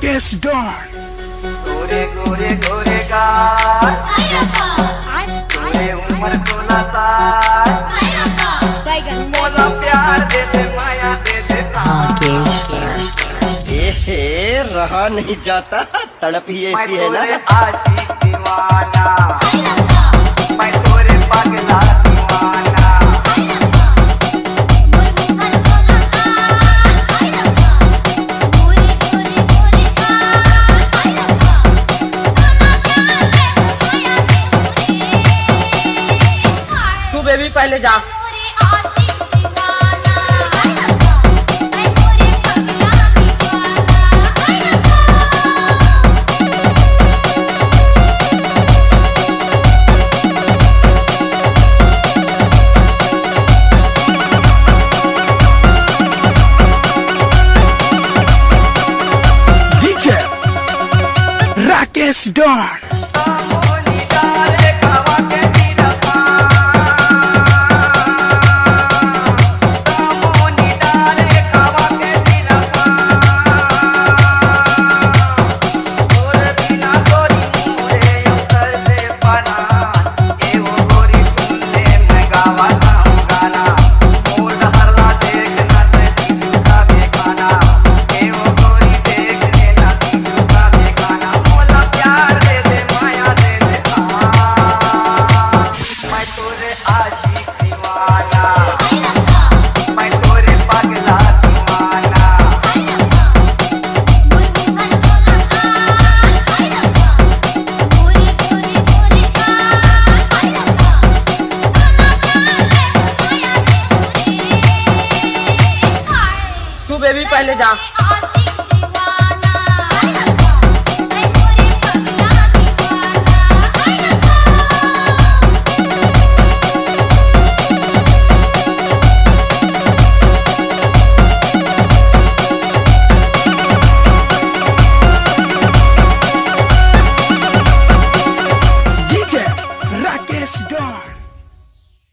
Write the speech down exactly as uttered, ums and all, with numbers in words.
Rakesh don. गोरे गोरे गोरे गाल, तोरे उम्र सोलह साल, मोला प्यार दे दे, माया दे दे। ए हे, रहा नहीं जाता, तड़प ही ऐसी है ना। आशिक दीवाना, मैं तोरे पगला दीवाना। तू बेबी पहले जा। DJ Rakesh don. तू बेबी पहले जा।